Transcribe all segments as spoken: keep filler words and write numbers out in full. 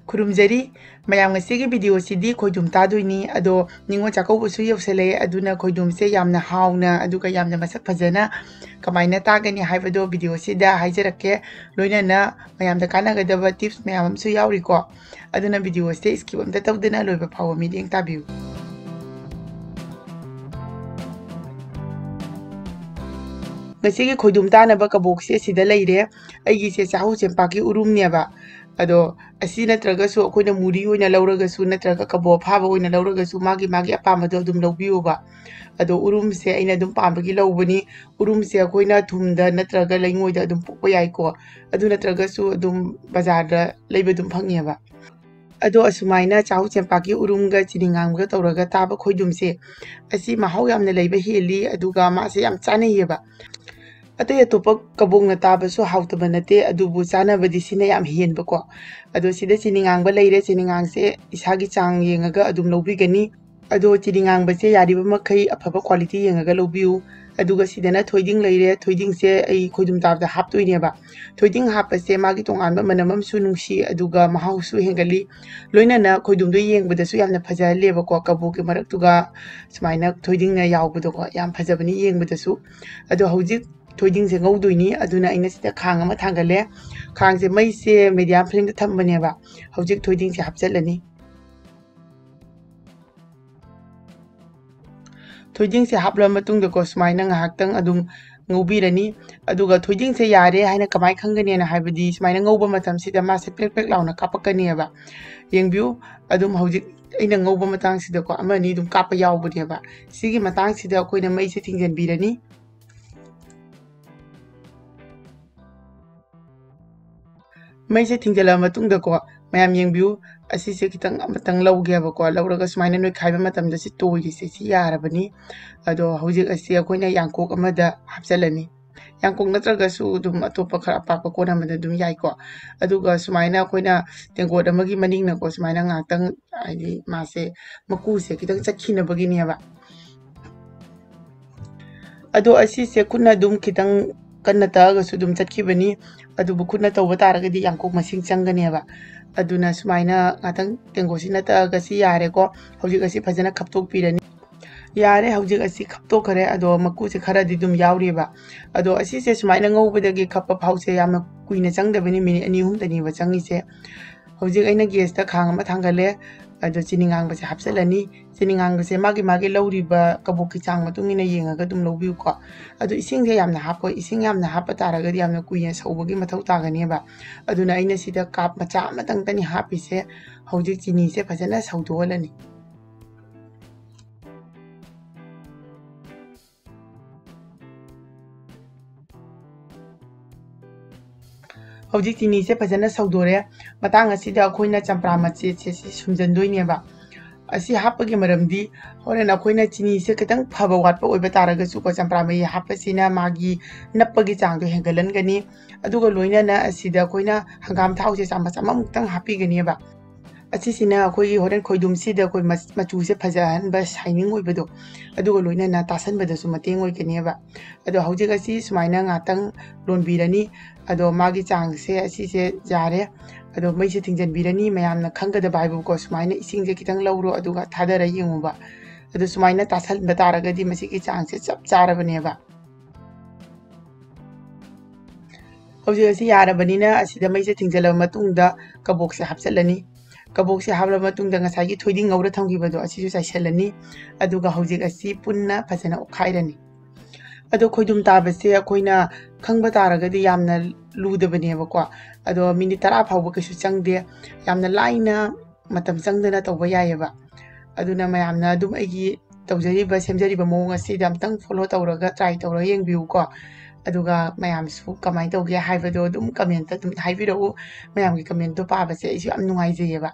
ꯈꯨꯔꯨꯝꯖꯔꯤ꯫ ꯃꯌꯥꯝ, ꯉꯁꯤꯒꯤ ꯚꯤꯗꯤꯑꯣꯁꯤꯗꯤ ꯈꯣꯏꯗꯨꯝ ꯇꯥꯗꯣꯏꯅꯤ꯫ ꯑꯗꯣ ꯅꯤꯉꯣꯜ ꯆꯥꯛꯀꯧꯕꯁꯨ ꯌꯧꯁꯜꯂꯛꯑꯦ, ꯑꯗꯨꯅ ꯈꯣꯏꯗꯨꯝꯁꯦ ꯌꯥꯝꯅ ꯍꯥꯎꯅ ꯑꯗꯨꯒ ꯌꯥꯝꯅ ꯃꯁꯛ ꯐꯖꯅ ꯀꯃꯥꯏꯅ ꯇꯥꯒꯅꯤ ꯍꯥꯏꯕꯗꯣ ꯚꯤꯗꯤꯑꯣꯁꯤꯗ ꯍꯥꯏꯖꯔꯛꯀꯦ꯫ ꯂꯣꯏꯅꯅ ꯃꯌꯥꯝꯗ ꯀꯥꯟꯅꯒꯗꯕ ꯇꯤꯞꯁ ꯃꯌꯥꯝ ꯑꯃꯁꯨ ꯌꯥꯎꯔꯤꯀꯣ꯫ ꯑꯗꯨꯅ ꯚꯤꯗꯤꯑꯣꯁꯦ ꯁ꯭ꯀꯤꯞ ꯑꯝꯇ ꯇꯧꯗꯅ ꯂꯣꯏꯕ ꯐꯥꯎꯕ ꯃꯤꯠꯌꯦꯡ ꯇꯥꯕꯤꯌꯨ꯫ ꯉꯁꯤꯒꯤ ꯈꯣꯏꯗꯨꯝ ꯇꯥꯅꯕ ꯀꯕꯣꯛꯁꯦ ꯁꯤꯗ ꯂꯩꯔꯦ꯫ ꯑꯩꯒꯤꯁꯦ ꯆꯥꯍꯧ ꯆꯦꯡꯄꯥꯛꯀꯤ ꯎꯔꯨꯝꯅꯦꯕ꯫ ꯑꯗꯣ ꯑꯁꯤ ꯅꯠꯇ꯭ꯔꯒꯁꯨ ꯑꯩꯈꯣꯏꯅ ꯃꯨꯔꯤ ꯑꯣꯏꯅ ꯂꯧꯔꯒꯁꯨ, ꯅꯠꯇ꯭ꯔꯒ ꯀꯕꯣꯛ ꯑꯐꯥꯕ ꯑꯣꯏꯅ ꯂꯧꯔꯒꯁꯨ, ꯃꯥꯒꯤ ꯃꯥꯒꯤ ꯑꯄꯥꯝꯕꯗꯣ ꯑꯗꯨꯝ ꯂꯧꯕꯤꯌꯣꯕ꯫ ꯑꯗꯣ ꯎꯔꯨꯝꯁꯦ ꯑꯩꯅ ꯑꯗꯨꯝ ꯄꯥꯝꯕꯒꯤ ꯂꯧꯕꯅꯤ꯫ ꯎꯔꯨꯝꯁꯦ ꯑꯩꯈꯣꯏꯅ ꯊꯨꯝꯗ ꯅꯠꯇ꯭ꯔꯒ ꯂꯩꯉꯣꯏꯗ ꯑꯗꯨꯝ ꯄꯣꯛꯄ ꯌꯥꯏꯀꯣ꯫ ꯑꯗꯨ ꯅꯠꯇ꯭ꯔꯒꯁꯨ ꯑꯗꯨꯝ ꯕꯖꯥꯔꯗ ꯂꯩꯕ ꯑꯗꯨꯝ ꯐꯪꯉꯦꯕ꯫ ꯑꯗꯣ ꯑꯁꯨꯃꯥꯏꯅ ꯆꯥꯍꯧ ꯆꯦꯡꯄꯥꯛꯀꯤ ꯎꯔꯨꯝꯒ ꯆꯤꯅꯤ ꯉꯥꯡꯕꯒ ꯇꯧꯔꯒ ꯇꯥꯕ ꯈꯣꯏꯗꯨꯝꯁꯦ, ꯑꯁꯤ ꯃꯍꯥꯎ ꯌꯥꯝꯅ ꯂꯩꯕ ꯍꯦꯜꯂꯤ, ꯑꯗꯨꯒ ꯃꯥꯁꯦ ꯌꯥꯝ ꯆꯥꯅꯩꯌꯦꯕ꯫ ꯑꯇꯩ ꯑꯇꯣꯞꯄ ꯀꯕꯣꯛꯅ ꯇꯥꯕꯁꯨ ꯍꯥꯎꯇꯕ ꯅꯠꯇꯦ, ꯑꯗꯨꯕꯨ ꯆꯥꯅꯕꯗꯤ ꯁꯤꯅ ꯌꯥꯝ ꯍꯦꯟꯕꯀꯣ꯫ ꯑꯗꯣ ꯁꯤꯗ ꯆꯤꯅꯤ ꯉꯥꯡꯕ ꯂꯩꯔꯦ꯫ ꯆꯤꯅꯤ ꯉꯥꯡꯁꯦ ꯏꯁꯥꯒꯤ ꯆꯥꯡ ꯌꯦꯡꯉꯒ ꯑꯗꯨꯝ ꯂꯧꯕꯤꯒꯅꯤ꯫ ꯑꯗꯣ ꯆꯤꯅꯤ ꯉꯥꯡꯕꯁꯦ ꯌꯥꯔꯤꯕ ꯃꯈꯩ ꯑꯐꯕ ꯀ꯭ꯋꯥꯂꯤꯇꯤ ꯌꯦꯡꯉꯒ ꯂꯧꯕꯤꯌꯨ꯫ ꯑꯗꯨꯒ ꯁꯤꯗꯅ ꯊꯣꯏꯗꯤꯡ ꯂꯩꯔꯦ꯫ ꯊꯣꯏꯗꯤꯡꯁꯦ ꯑꯩ ꯈꯣꯏꯗꯨꯝ ꯇꯥꯕꯗ ꯍꯥꯞꯇꯣꯏꯅꯦꯕ꯫ ꯊꯣꯏꯗꯤꯡ ꯍꯥꯞꯄꯁꯦ ꯃꯥꯒꯤ ꯇꯣꯉꯥꯟꯕ ꯃꯅꯝ ꯑꯃꯁꯨ ꯅꯨꯡꯁꯤ, ꯑꯗꯨꯒ ꯃꯍꯥꯎꯁꯨ ꯍꯦꯟꯒꯠꯂꯤ꯫ ꯂꯣꯏꯅꯅ ꯈꯣꯏꯗꯨꯝꯗꯣ ꯌꯦꯡꯕꯗꯁꯨ ꯌꯥꯝꯅ ꯐꯖꯍꯜꯂꯦꯕꯀꯣ, ꯀꯕꯣꯛꯀꯤ ꯃꯔꯛꯇꯨꯒ ꯁꯨꯃꯥꯏꯅ ꯊꯣꯏꯗꯤꯡꯅ ꯌꯥꯎꯕꯗꯣꯀꯣ, ꯌꯥꯝ ꯐꯖꯕꯅꯤ ꯌꯦꯡꯕꯗꯁꯨ꯫ ꯑꯗꯣ ꯍꯧꯖꯤꯛ ꯊꯣꯏꯗꯤꯡꯁꯦ ꯉꯧꯗꯣꯏꯅꯤ, ꯑꯗꯨꯅ ꯑꯩꯅ ꯁꯤꯗ ꯈꯥꯡ ꯑꯃ ꯊꯥꯡꯒꯠꯂꯦ꯫ ꯈꯥꯡꯁꯦ ꯃꯩꯁꯦ ꯃꯦꯗꯤꯌꯝ ꯐ꯭ꯂꯦꯝꯗ ꯊꯝꯕꯅꯦꯕ꯫ ꯍꯧꯖꯤꯛ ꯊꯣꯏꯗꯤꯡꯁꯦ ꯍꯥꯞꯆꯤꯜꯂꯅꯤ꯫ ꯊꯣꯏꯗꯤꯡꯁꯦ ꯍꯥꯞꯂꯕ ꯃꯇꯨꯡꯗꯀꯣ, ꯁꯨꯃꯥꯏꯅ ꯉꯥꯏꯍꯥꯛꯇꯪ ꯑꯗꯨꯝ ꯉꯧꯕꯤꯔꯅꯤ꯫ ꯑꯗꯨꯒ ꯊꯣꯏꯗꯤꯡꯁꯦ ꯌꯥꯔꯦ ꯍꯥꯏꯅ ꯀꯃꯥꯏꯅ ꯈꯪꯒꯅꯤꯅ ꯍꯥꯏꯕꯗꯤ, ꯁꯨꯃꯥꯏꯅ ꯉꯧꯕ ꯃꯇꯝꯁꯤꯗ ꯃꯥꯁꯦ ꯄ꯭ꯔꯦꯛ ꯄ꯭ꯔꯦꯛ ꯂꯥꯎꯅ ꯀꯥꯞꯄꯛꯀꯅꯦꯕ꯫ ꯌꯦꯡꯕꯤꯌꯨ, ꯑꯗꯨꯝ ꯍꯧꯖꯤꯛ ꯑꯩꯅ ꯉꯧꯕ ꯃꯇꯥꯡꯁꯤꯗꯀꯣ, ꯑꯃ ꯑꯅꯤ ꯑꯗꯨꯝ ꯀꯥꯞꯄ ꯌꯥꯎꯕꯅꯦꯕ꯫ ꯁꯤꯒꯤ ꯃꯇꯥꯡꯁꯤꯗ ꯑꯩꯈꯣꯏꯅ ꯃꯩꯁꯦ ꯊꯤꯡꯖꯤꯟꯕꯤꯔꯅꯤ꯫ ꯃꯩꯁꯦ ꯊꯤꯡꯖꯤꯜꯂꯕ ꯃꯇꯨꯡꯗꯀꯣ, ꯃꯌꯥꯝ ꯌꯦꯡꯕꯤꯌꯨ, ꯑꯁꯤꯁꯦ ꯈꯤꯇꯪ ꯑꯃꯇꯪ ꯂꯧꯒꯦꯕꯀꯣ꯫ ꯂꯧꯔꯒ ꯁꯨꯃꯥꯏꯅ ꯅꯣꯏꯈꯥꯏꯕ ꯃꯇꯝꯗ ꯁꯤ ꯇꯣꯏꯔꯤꯁꯦ, ꯁꯤ ꯌꯥꯔꯕꯅꯤ꯫ ꯑꯗꯣ ꯍꯧꯖꯤꯛ ꯑꯁꯤ ꯑꯩꯈꯣꯏꯅ ꯌꯥꯡꯀꯣꯛ ꯑꯃꯗ ꯍꯥꯞꯆꯤꯜꯂꯅꯤ꯫ ꯌꯥꯡꯀꯣꯛ ꯅꯠꯇ꯭ꯔꯒꯁꯨ ꯑꯗꯨꯝ ꯑꯇꯣꯞꯄ ꯈꯔ ꯑꯄꯥꯛꯄ ꯀꯣꯟ ꯑꯃꯗ ꯑꯗꯨꯝ ꯌꯥꯏꯀꯣ꯫ ꯑꯗꯨꯒ ꯁꯨꯃꯥꯏꯅ ꯑꯩꯈꯣꯏꯅ ꯇꯦꯡꯀꯣꯠ ꯑꯃꯒꯤ ꯃꯅꯤꯡꯅꯀꯣ, ꯁꯨꯃꯥꯏꯅ ꯉꯥꯛꯇꯪ, ꯍꯥꯏꯗꯤ ꯃꯥꯁꯦ ꯃꯀꯨꯁꯦ ꯈꯤꯇꯪ ꯆꯠꯈꯤꯅꯕꯒꯤꯅꯦꯕ꯫ ꯑꯗꯣ ꯑꯁꯤꯁꯦ ꯈꯨꯠꯅ ꯑꯗꯨꯝ ꯈꯤꯇꯪ ꯀꯟꯅ ꯇꯛꯑꯒꯁꯨ ꯑꯗꯨꯝ ꯆꯠꯈꯤꯕꯅꯤ꯫ ꯑꯗꯨꯕꯨ ꯈꯨꯠꯅ ꯇꯧꯕ ꯇꯥꯔꯒꯗꯤ ꯌꯥꯡꯀꯣꯛ ꯃꯁꯤꯡ ꯆꯪꯒꯅꯦꯕ꯫ ꯑꯗꯨꯅ ꯁꯨꯃꯥꯏꯅ ꯉꯥꯛꯇꯪ ꯇꯦꯡꯀꯣꯠꯁꯤꯅ ꯇꯛꯑꯒ ꯁꯤ ꯌꯥꯔꯦꯀꯣ꯫ ꯍꯧꯖꯤꯛ ꯑꯁꯤ ꯐꯖꯅ ꯈꯞꯇꯣꯛꯄꯤꯔꯅꯤ꯫ ꯌꯥꯔꯦ, ꯍꯧꯖꯤꯛ ꯑꯁꯤ ꯈꯞꯇꯣꯛꯈ꯭ꯔꯦ꯫ ꯑꯗꯣ ꯃꯀꯨꯁꯦ ꯈꯔꯗꯤ ꯑꯗꯨꯝ ꯌꯥꯎꯔꯤꯕ꯫ ꯑꯗꯣ ꯑꯁꯤꯁꯦ ꯁꯨꯃꯥꯏꯅ ꯉꯧꯕꯗꯒꯤ ꯈꯞꯄ ꯐꯥꯎꯁꯦ ꯌꯥꯝꯅ ꯀꯨꯏꯅ ꯆꯪꯗꯕꯅꯤ, ꯃꯤꯅꯤꯠ ꯑꯅꯤ ꯑꯍꯨꯝꯗꯅꯦꯕ ꯆꯪꯉꯤꯁꯦ꯫ ꯍꯧꯖꯤꯛ ꯑꯩꯅ ꯒꯦꯁꯇ ꯈꯥꯡ ꯑꯃ ꯊꯥꯡꯒꯠꯂꯦ꯫ ꯑꯗꯣ ꯆꯤꯅꯤ ꯉꯥꯡꯕꯁꯦ ꯍꯥꯞꯆꯤꯜꯂꯅꯤ꯫ ꯆꯤꯅꯤ ꯉꯥꯡꯕꯁꯦ ꯃꯥꯒꯤ ꯃꯥꯒꯤ ꯂꯧꯔꯤꯕ ꯀꯕꯣꯛꯀꯤ ꯆꯥꯡ ꯃꯇꯨꯡ ꯏꯟꯅ ꯌꯦꯡꯉꯒ ꯑꯗꯨꯝ ꯂꯧꯕꯤꯌꯨꯀꯣ꯫ ꯑꯗꯣ ꯏꯁꯤꯡꯁꯦ ꯌꯥꯝꯅ ꯍꯥꯞꯄꯣꯏ꯫ ꯏꯁꯤꯡ ꯌꯥꯝꯅ ꯍꯥꯞꯄ ꯇꯥꯔꯒꯗꯤ ꯌꯥꯝꯅ ꯀꯨꯏꯅ ꯁꯧꯕꯒꯤ ꯃꯊꯧ ꯇꯥꯒꯅꯦꯕ꯫ ꯑꯗꯨꯅ ꯑꯩꯅ ꯁꯤꯗ ꯀꯥꯞ ꯃꯆꯥ ꯑꯃꯇꯪꯇꯅꯤ ꯍꯥꯞꯄꯤꯁꯦ꯫ ꯍꯧꯖꯤꯛ ꯆꯤꯅꯤꯁꯦ ꯐꯖꯅ ꯁꯧꯗꯣꯛꯍꯜꯂꯅꯤ꯫ ꯍꯧꯖꯤꯛ ꯆꯤꯅꯤꯁꯦ ꯐꯖꯅ ꯁꯧꯗꯣꯔꯦ꯫ ꯃꯇꯥꯡ ꯑꯁꯤꯗ ꯑꯩꯈꯣꯏꯅ ꯆꯝꯄ꯭ꯔꯥ ꯃꯆꯦꯠꯁꯦ ꯁꯤ ꯁꯨꯝꯖꯟꯗꯣꯏꯅꯦꯕ꯫ ꯑꯁꯤ ꯍꯥꯞꯄꯒꯤ ꯃꯔꯝꯗꯤ ꯍꯣꯔꯦꯟ ꯑꯩꯈꯣꯏꯅ ꯆꯤꯅꯤꯁꯦ ꯈꯤꯇꯪ ꯐꯕ ꯋꯥꯠꯄ ꯑꯣꯏꯕ ꯇꯥꯔꯒꯁꯨꯀꯣ, ꯆꯝꯄ꯭ꯔꯥ ꯃꯍꯤ ꯍꯥꯞꯄꯁꯤꯅ ꯃꯥꯒꯤ ꯅꯞꯄꯒꯤ ꯆꯥꯡꯗꯣ ꯍꯦꯟꯒꯠꯍꯟꯒꯅꯤ꯫ ꯑꯗꯨꯒ ꯂꯣꯏꯅꯅ ꯑꯁꯤꯗ ꯑꯩꯈꯣꯏꯅ ꯍꯪꯒꯥꯝ ꯊꯥꯎꯁꯦ ꯆꯥꯃꯁ ꯑꯃꯃꯨꯛꯇꯪ ꯍꯥꯞꯄꯤꯒꯅꯦꯕ꯫ ꯑꯁꯤꯁꯤꯅ ꯑꯩꯈꯣꯏꯒꯤ ꯍꯣꯔꯦꯟ ꯈꯣꯏꯗꯨꯝꯁꯤꯗ ꯑꯩꯈꯣꯏ ꯃꯆ-, ꯃꯆꯨꯁꯦ ꯐꯖꯍꯟꯕ, ꯁꯥꯏꯅꯤꯡ ꯑꯣꯏꯕꯗꯣ, ꯑꯗꯨꯒ ꯂꯣꯏꯅꯅ ꯇꯥꯁꯟꯕꯗꯁꯨ ꯃꯇꯦꯡ ꯑꯣꯏꯒꯅꯦꯕ꯫ ꯑꯗꯣ ꯍꯧꯖꯤꯛ ꯑꯁꯤ ꯁꯨꯃꯥꯏꯅ ꯉꯥꯛꯇꯪ ꯂꯣꯟꯕꯤꯔꯅꯤ꯫ ꯑꯗꯣ ꯃꯥꯒꯤ ꯆꯥꯡꯁꯦ ꯑꯁꯤꯁꯦ ꯌꯥꯔꯦ꯫ ꯑꯗꯣ ꯃꯩꯁꯦ ꯊꯤꯡꯖꯤꯟꯕꯤꯔꯅꯤ꯫ ꯃꯌꯥꯝꯅ ꯈꯪꯒꯗꯕ ꯍꯥꯏꯕꯨꯀꯣ, ꯁꯨꯃꯥꯏꯅ ꯏꯁꯤꯡꯁꯦ ꯈꯤꯇꯪ ꯂꯧꯔꯣ, ꯑꯗꯨꯒ ꯊꯥꯗꯔ ꯌꯦꯡꯉꯨꯕ꯫ ꯑꯗꯣ ꯁꯨꯃꯥꯏꯅ ꯇꯥꯁꯟꯕ ꯇꯥꯔꯒꯗꯤ ꯃꯁꯤꯒꯤ ꯆꯥꯡꯁꯦ ꯆꯞ ꯆꯥꯔꯕꯅꯦꯕ꯫ ꯍꯧꯖꯤꯛ ꯑꯁꯤ ꯌꯥꯔꯕꯅꯤꯅ ꯑꯁꯤꯗ ꯃꯩꯁꯦ ꯊꯤꯡꯖꯤꯜꯂꯕ ꯃꯇꯨꯡꯗ ꯀꯕꯣꯛꯁꯦ ꯍꯥꯞꯆꯤꯜꯂꯅꯤ꯫ ꯀꯕꯣꯛꯁꯦ ꯍꯥꯞꯂꯕ ꯃꯇꯨꯡꯗ ꯉꯁꯥꯏꯒꯤ ꯊꯣꯏꯗꯤꯡ ꯉꯧꯔ ꯊꯝꯈꯤꯕꯗꯣ ꯑꯁꯤꯁꯨ ꯆꯥꯏꯁꯤꯜꯂꯅꯤ꯫ ꯑꯗꯨꯒ ꯍꯧꯖꯤꯛ ꯑꯁꯤ ꯄꯨꯟꯅ ꯐꯖꯅ ꯑꯣꯠꯈꯥꯏꯔꯅꯤ꯫ ꯑꯗꯣ ꯈꯣꯏꯗꯨꯝ ꯇꯥꯕꯁꯦ ꯑꯩꯈꯣꯏꯅ ꯈꯪꯕ ꯇꯥꯔꯒꯗꯤ ꯌꯥꯝꯅ ꯂꯨꯗꯕꯅꯦꯕꯀꯣ꯫ ꯑꯗꯣ ꯃꯤꯅꯤꯠ ꯇꯔꯥ ꯐꯥꯎꯕ ꯀꯩꯁꯨ ꯆꯪꯗꯦ꯫ ꯌꯥꯝꯅ ꯂꯥꯏꯅ, ꯃꯇꯝ ꯆꯪꯗꯅ ꯇꯧꯕ ꯌꯥꯏꯑꯕ꯫ ꯑꯗꯨꯅ ꯃꯌꯥꯝꯅ ꯑꯗꯨꯝ ꯑꯩꯒꯤ ꯇꯧꯖꯔꯤꯕ, ꯁꯦꯝꯖꯔꯤꯕ ꯃꯑꯣꯡ ꯑꯁꯤꯗ ꯑꯝꯇꯪ follow ꯇꯧꯔꯒ, try ꯇꯧꯔꯒ ꯌꯦꯡꯕꯤꯌꯨꯀꯣ꯫ ꯑꯗꯨꯒ ꯃꯌꯥꯝꯁꯨ ꯀꯃꯥꯏꯅ ꯇꯧꯒꯦ ꯍꯥꯏꯕꯗꯣ ꯑꯗꯨꯝ comment ꯑꯗꯨꯝ ꯍꯥꯏꯕꯤꯔꯛꯎ꯫ ꯃꯌꯥꯝꯒꯤ commentꯇꯣ ꯄꯥꯕꯁꯦ ꯑꯩꯁꯨ ꯌꯥꯝ ꯅꯨꯡꯉꯥꯏꯖꯩꯌꯦꯕ꯫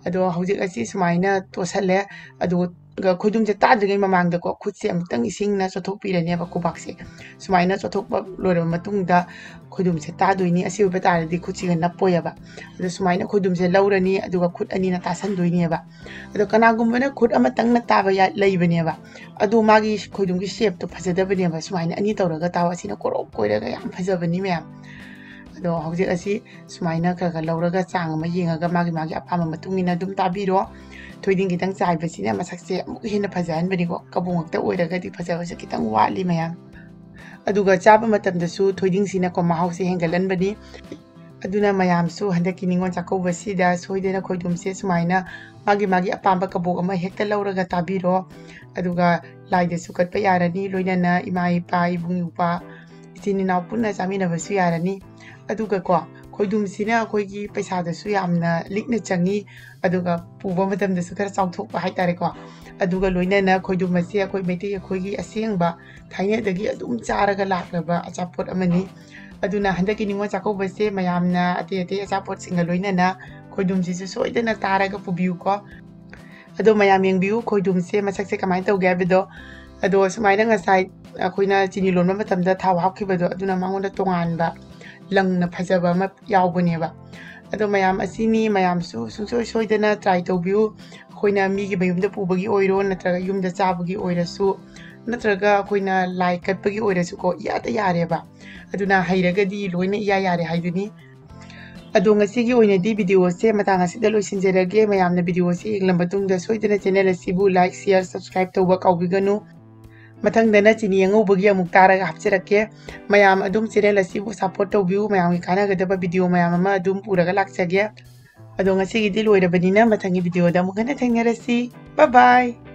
ꯑꯗꯣ ꯍꯧꯖꯤꯛ ꯑꯁꯤ ꯁꯨꯃꯥꯏꯅ ꯇꯣꯠꯁꯜꯂꯦ꯫ ꯑꯗꯨꯒ ꯈꯣꯏꯗꯨꯝꯁꯦ ꯇꯥꯗ꯭ꯔꯤꯉꯩ ꯃꯃꯥꯡꯗꯀꯣ, ꯈꯨꯠꯁꯦ ꯑꯃꯨꯛꯇꯪ ꯏꯁꯤꯡꯅ ꯆꯣꯠꯊꯣꯛꯄꯤꯔꯅꯦꯕ ꯈꯨꯕꯥꯛꯁꯦ꯫ ꯁꯨꯃꯥꯏꯅ ꯆꯣꯠꯊꯣꯛꯄ ꯂꯣꯏꯔꯕ ꯃꯇꯨꯡꯗ ꯈꯣꯏꯗꯨꯝꯁꯦ ꯇꯥꯗꯣꯏꯅꯤ꯫ ꯑꯁꯤ ꯑꯣꯏꯕ ꯇꯥꯔꯗꯤ ꯈꯨꯠꯁꯤꯒ ꯅꯞꯄꯣꯏꯑꯕ꯫ ꯑꯗꯣ ꯁꯨꯃꯥꯏꯅ ꯈꯣꯏꯗꯨꯝꯁꯦ ꯂꯧꯔꯅꯤ, ꯑꯗꯨꯒ ꯈꯨꯠ ꯑꯅꯤꯅ ꯇꯥꯁꯟꯗꯣꯏꯅꯦꯕ꯫ ꯑꯗꯣ ꯀꯅꯥꯒꯨꯝꯕꯅ ꯈꯨꯠ ꯑꯃꯇꯪꯅ ꯇꯥꯕ ꯌꯥ-, ꯂꯩꯕꯅꯦꯕ꯫ ꯑꯗꯣ ꯃꯥꯒꯤ ꯈꯣꯏꯗꯨꯝꯒꯤ ꯁꯦꯞꯇꯣ ꯐꯖꯗꯕꯅꯦꯕ꯫ ꯁꯨꯃꯥꯏꯅ ꯑꯅꯤ ꯇꯧꯔꯒ ꯇꯥꯎ, ꯑꯁꯤꯅ ꯀꯣꯔꯣꯛ ꯀꯣꯏꯔꯒ ꯌꯥꯝ ꯐꯖꯕꯅꯤ ꯃꯌꯥꯝ꯫ ꯑꯗꯣ ꯍꯧꯖꯤꯛ ꯑꯁꯤ ꯁꯨꯃꯥꯏꯅ ꯈꯔ ꯈꯔ ꯂꯧꯔꯒ ꯆꯥꯡ ꯑꯃ ꯌꯦꯡꯉꯒ ꯃꯥꯒꯤ ꯃꯥꯒꯤ ꯑꯄꯥꯝꯕ ꯃꯇꯨꯡ ꯏꯟꯅ ꯑꯗꯨꯝ ꯇꯥꯕꯤꯔꯣ꯫ ꯊꯣꯏꯗꯤꯡ ꯈꯤꯇꯪ ꯆꯥꯏꯕꯁꯤꯅ ꯃꯁꯛꯁꯦ ꯑꯃꯨꯛ ꯍꯦꯟꯅ ꯐꯖꯍꯟꯕꯅꯤꯀꯣ꯫ ꯀꯕꯣꯛ ꯉꯥꯛꯇ ꯑꯣꯏꯔꯒꯗꯤ ꯐꯖꯕꯁꯦ ꯈꯤꯇꯪ ꯋꯥꯠꯂꯤ ꯃꯌꯥꯝ꯫ ꯑꯗꯨꯒ ꯆꯥꯕ ꯃꯇꯝꯗꯁꯨ ꯊꯣꯏꯗꯤꯡꯁꯤꯅꯀꯣ ꯃꯍꯥꯎꯁꯦ ꯍꯦꯟꯒꯠꯍꯟꯕꯅꯤ꯫ ꯑꯗꯨꯅ ꯃꯌꯥꯝꯁꯨ ꯍꯟꯗꯛꯀꯤ ꯅꯤꯉꯣꯜ ꯆꯥꯛꯀꯧꯕꯁꯤꯗ ꯁꯣꯏꯗꯅ ꯈꯣꯏꯗꯨꯝꯁꯦ ꯁꯨꯃꯥꯏꯅ ꯃꯥꯒꯤ ꯃꯥꯒꯤ ꯑꯄꯥꯝꯕ ꯀꯕꯣꯛ ꯑꯃ ꯍꯦꯛꯇ ꯂꯧꯔꯒ ꯇꯥꯕꯤꯔꯣ꯫ ꯑꯗꯨꯒ ꯂꯥꯏꯗꯁꯨ ꯀꯠꯄ ꯌꯥꯔꯅꯤ, ꯂꯣꯏꯅꯅ ꯏꯃꯥ ꯏꯄꯥ, ꯏꯕꯨꯡ ꯏꯄ꯭ꯋꯥ, ꯏꯆꯤꯟ ꯏꯅꯥꯎ ꯄꯨꯟꯅ ꯆꯥꯃꯤꯟꯅꯕꯁꯨ ꯌꯥꯔꯅꯤ꯫ ꯑꯗꯨꯒꯀꯣ, ꯈꯣꯏꯗꯨꯝꯁꯤꯅ ꯑꯩꯈꯣꯏꯒꯤ ꯄꯩꯁꯥꯗꯁꯨ ꯌꯥꯝꯅ ꯂꯤꯛꯅ ꯆꯪꯉꯤ, ꯑꯗꯨꯒ ꯄꯨꯕ ꯃꯇꯝꯗꯁꯨ ꯈꯔ ꯆꯥꯎꯊꯣꯛꯄ ꯍꯥꯏꯇꯥꯔꯦꯀꯣ꯫ ꯑꯗꯨꯒ ꯂꯣꯏꯅꯅ ꯈꯣꯏꯗꯨꯝ ꯑꯁꯤ ꯑꯩꯈꯣꯏ ꯃꯩꯇꯩ ꯑꯩꯈꯣꯏꯒꯤ ꯑꯁꯦꯡꯕ ꯊꯥꯏꯅꯗꯒꯤ ꯑꯗꯨꯝ ꯆꯥꯔꯒ ꯂꯥꯛꯂꯕ ꯑꯆꯥꯄꯣꯠ ꯑꯃꯅꯤ꯫ ꯑꯗꯨꯅ ꯍꯟꯗꯛꯀꯤ ꯅꯤꯉꯣꯜ ꯆꯥꯛꯀꯧꯕꯁꯦ ꯃꯌꯥꯝꯅ ꯑꯇꯩ ꯑꯇꯩ ꯑꯆꯥꯄꯣꯠꯁꯤꯡꯒ ꯂꯣꯏꯅꯅ ꯈꯣꯏꯗꯨꯝꯁꯤꯁꯨ ꯁꯣꯏꯗꯅ ꯇꯥꯔꯒ ꯄꯨꯕꯤꯌꯨꯀꯣ꯫ ꯑꯗꯣ ꯃꯌꯥꯝ ꯌꯦꯡꯕꯤꯌꯨ, ꯈꯣꯏꯗꯨꯝꯁꯦ ꯃꯁꯛꯁꯦ ꯀꯃꯥꯏꯅ ꯇꯧꯒꯦ ꯍꯥꯏꯕꯗꯣ꯫ ꯑꯗꯣ ꯁꯨꯃꯥꯏꯅ ꯉꯁꯥꯏ ꯑꯩꯈꯣꯏꯅ ꯆꯤꯅꯤ ꯂꯣꯟꯕ ꯃꯇꯝꯗ ꯊꯥꯎ ꯍꯥꯞꯈꯤꯕꯗꯣ, ꯑꯗꯨꯅ ꯃꯉꯣꯟꯗ ꯇꯣꯉꯥꯟꯕ ꯂꯪꯅ ꯐꯖꯕ ꯑꯃ ꯌꯥꯎꯕꯅꯦꯕ꯫ ꯑꯗꯣ ꯃꯌꯥꯝ ꯑꯁꯤꯅꯤ, ꯃꯌꯥꯝꯁꯨ ꯁꯨꯡꯁꯣꯏ ꯁꯣꯏꯗꯅ try ꯇꯧꯕꯤꯌꯨ꯫ ꯑꯩꯈꯣꯏꯅ ꯃꯤꯒꯤ ꯃꯌꯨꯝꯗ ꯄꯨꯕꯒꯤ ꯑꯣꯏꯔꯣ, ꯅꯠꯇ꯭ꯔꯒ ꯌꯨꯝꯗ ꯆꯥꯕꯒꯤ ꯑꯣꯏꯔꯁꯨ, ꯅꯠꯇ꯭ꯔꯒ ꯑꯩꯈꯣꯏꯅ ꯂꯥꯏ ꯀꯠꯄꯒꯤ ꯑꯣꯏꯔꯁꯨꯀꯣ, ꯏꯌꯥꯗ ꯌꯥꯔꯦꯕ꯫ ꯑꯗꯨꯅ ꯍꯩꯔꯒꯗꯤ ꯂꯣꯏꯅ ꯏꯌꯥ ꯌꯥꯔꯦ ꯍꯥꯏꯗꯨꯅꯤ꯫ ꯑꯗꯣ ꯉꯁꯤꯒꯤ ꯑꯣꯏꯅꯗꯤ video ꯑꯁꯦ ꯃꯇꯥꯡ ꯑꯁꯤꯗ ꯂꯣꯏꯁꯤꯟꯖꯔꯒꯦ꯫ ꯃꯌꯥꯝꯅ video ꯑꯁꯤ ꯌꯦꯡꯂꯕ ꯃꯇꯨꯡꯗ ꯁꯣꯏꯗꯅ channel ꯑꯁꯤꯕꯨ like, share, subscribe ꯇꯧꯕ ꯀꯥꯎꯕꯤꯒꯅꯨ꯫ ꯃꯊꯪꯗꯅ ꯆꯤꯅꯤ ꯑꯉꯧꯕꯒꯤ ꯑꯃꯨꯛ ꯇꯥꯔꯒ ꯍꯥꯞꯆꯔꯛꯀꯦ꯫ ꯃꯌꯥꯝ ꯑꯗꯨꯝ channel ꯑꯁꯤꯕꯨ support ꯇꯧꯕꯤꯌꯨ꯫ ꯃꯌꯥꯝꯒꯤ ꯀꯥꯟꯅꯒꯗꯕ video ꯃꯌꯥꯝ ꯑꯃ ꯑꯗꯨꯝ ꯄꯨꯔꯒ ꯂꯥꯛꯆꯒꯦ꯫ ꯑꯗꯣ ꯉꯁꯤꯒꯤꯗꯤ ꯂꯣꯏꯔꯕꯅꯤꯅ ꯃꯊꯪꯒꯤ video ꯗ ꯑꯃꯨꯛ ꯍꯟꯅ ꯊꯦꯡꯅꯔꯁꯤ꯫ Bye bye꯫